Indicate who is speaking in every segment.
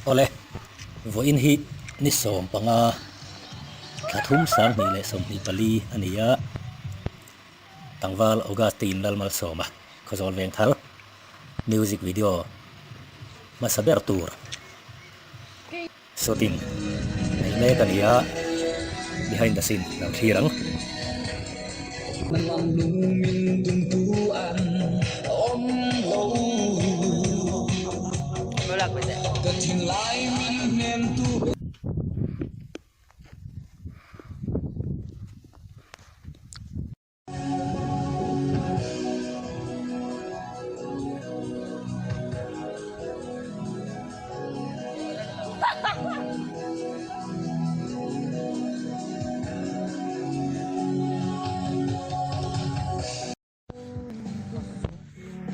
Speaker 1: Awle, vawiin hi ni 15 thla thum 2024 a ni a, Tlangval Augustine Lalmalsawma Khawzawl Vengthar music video hmasa ber tur. Shooting nei mek a ni a, behind the scene lo thlir ang.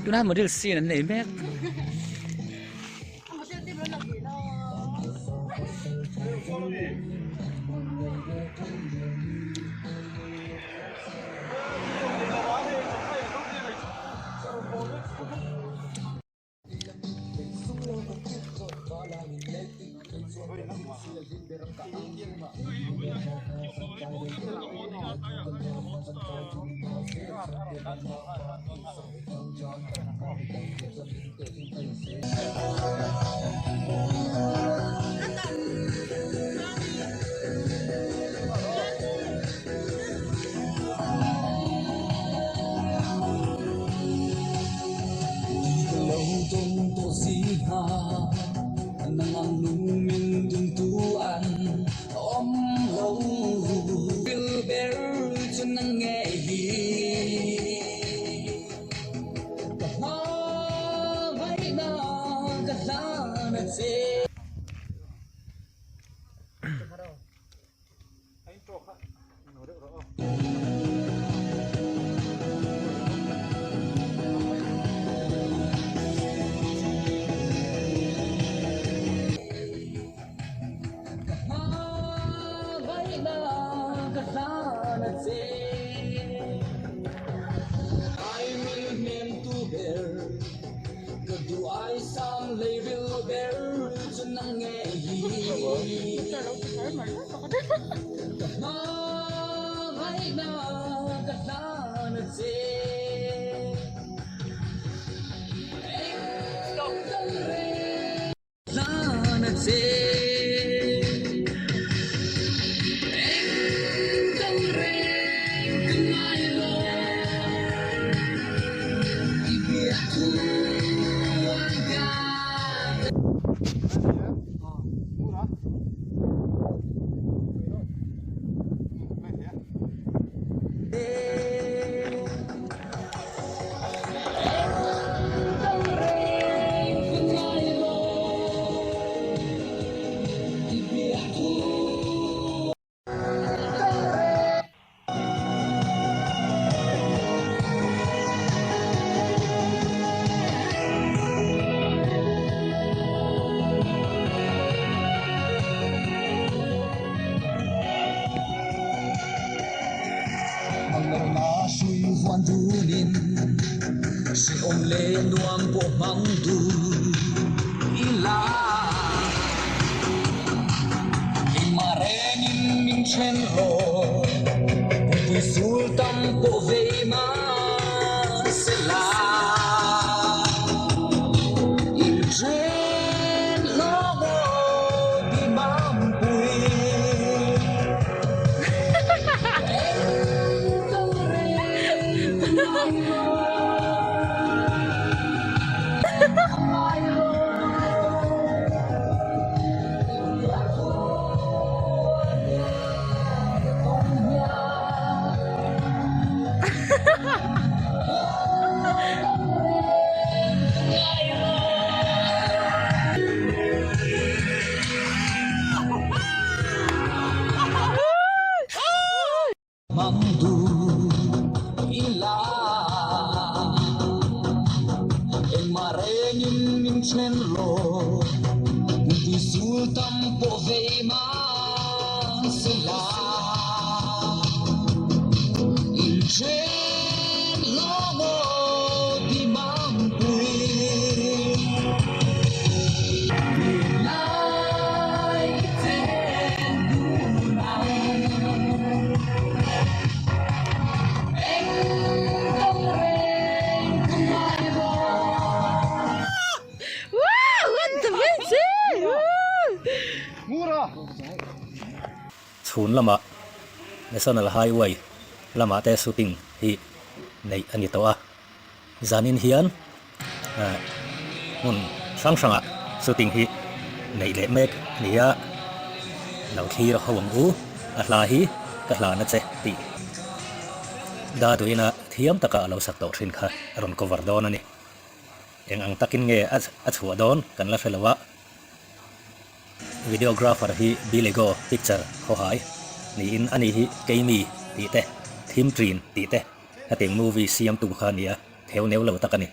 Speaker 2: Tunah model scene an nei mek.
Speaker 1: Chhun lamah National Highway lamah te shooting hi neih a ni tawh a, zanin hian hmun hrang hrangah shooting hi neih leh mek a ni a, lo thlir ho ang u, a hla hi ka hla na che tih Daduina thiam taka a lo sak tawh thin kha a rawn cover dawn a ni. Eng ang takin nge a chhuah dawn kan la hre lo a. Videographer hi Bilego picture khawhai niin ani hi Keimi tih te, Thim Trin tih te hetiang movie siamtu kha a ni a, theu neu lo tak a ni.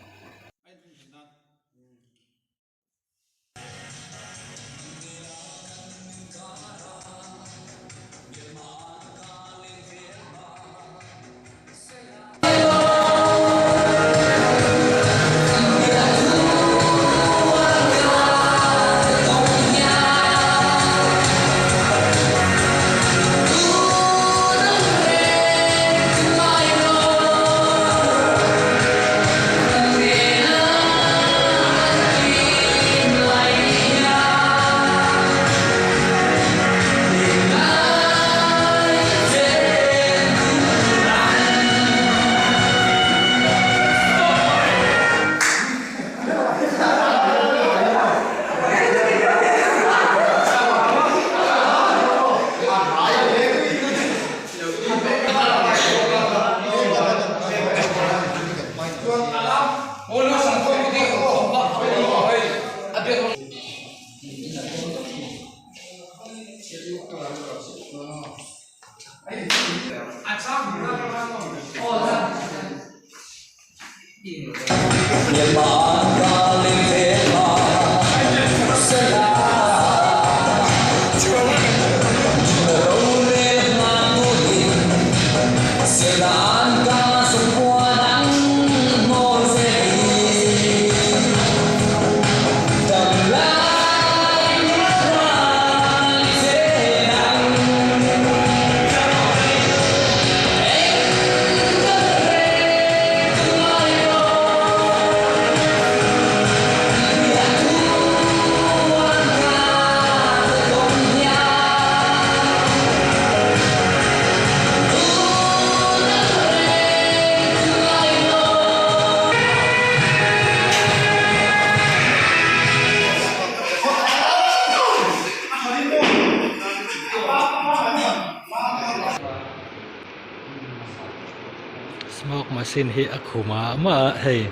Speaker 1: Smoke machine hi a khum ah mah a hei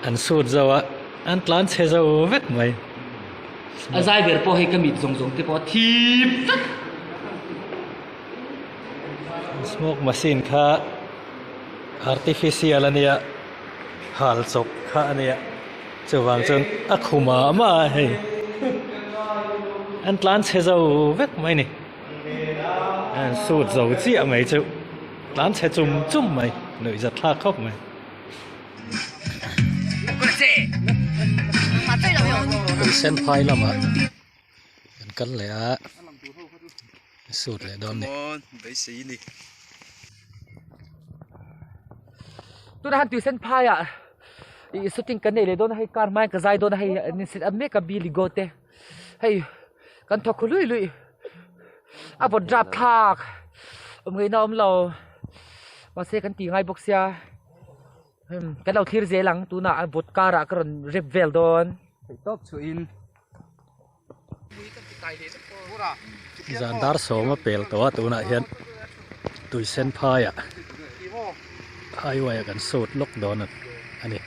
Speaker 1: an sut zo a an tlan chhe zo vek mai.
Speaker 2: A zai ber pawh hei ka mit zawng zawng te pawh a thip vek.
Speaker 1: Smoke machine kha artificial a nia hal chawp kha a nia chuvang chuan a khum ah mah a hei an tlan chhe zo vek mai a ni. An sut zo chiah mai chu tlan chhe chum chum mai nuih zat thlak khawp mai. Tuisen phai lamah kan kal leh a sut leh dawn ni.
Speaker 2: Tunah han tuisen phaiah ih shooting kan nei leh dawn a hei car hmain ka zai dawn a hei an insit a mek a Billy Goat te. Hei kan thawk khu lui lui a vawt rap thlak awm ngaihna awm lo mahse kan tih ngai bawk sia kan lo thlir zel ang tunah a vawt karah ka rawn rep vel dawn.
Speaker 3: Theihtawp chhuahin.
Speaker 1: Zan dar sawm a pel tawh a tunah hian tuisen phaiah highway ah kan sut lawk dawn a ni.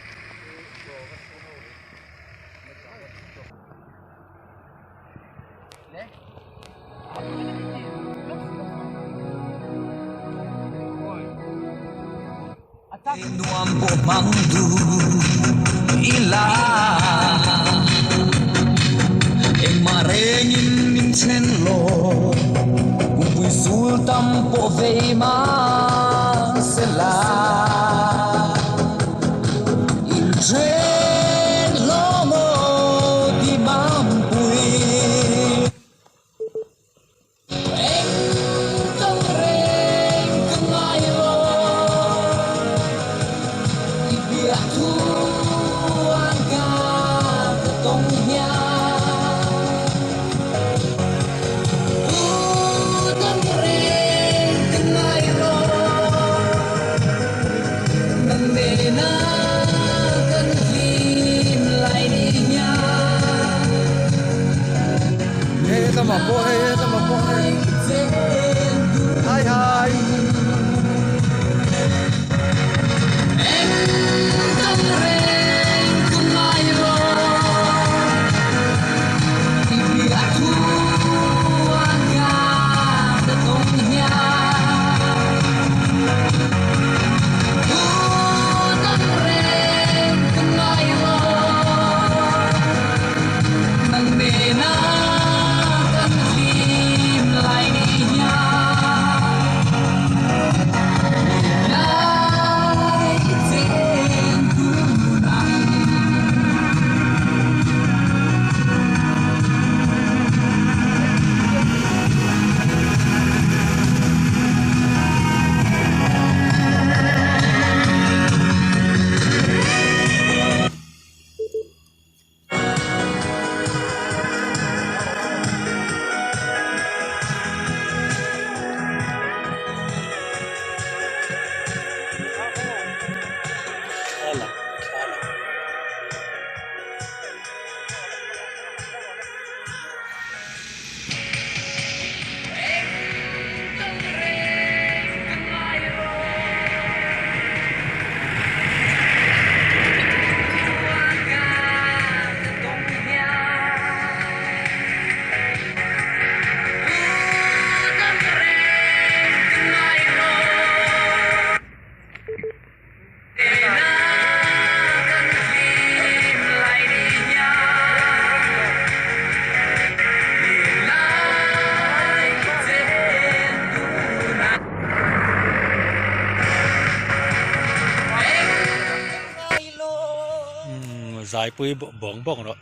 Speaker 1: Zaipui bawng bawng rawh.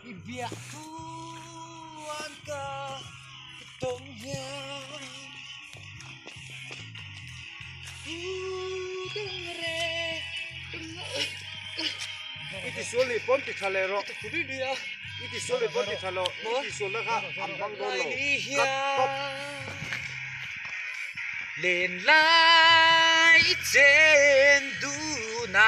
Speaker 2: Lenlai chen duna.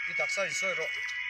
Speaker 3: I taksa in sawi rawh.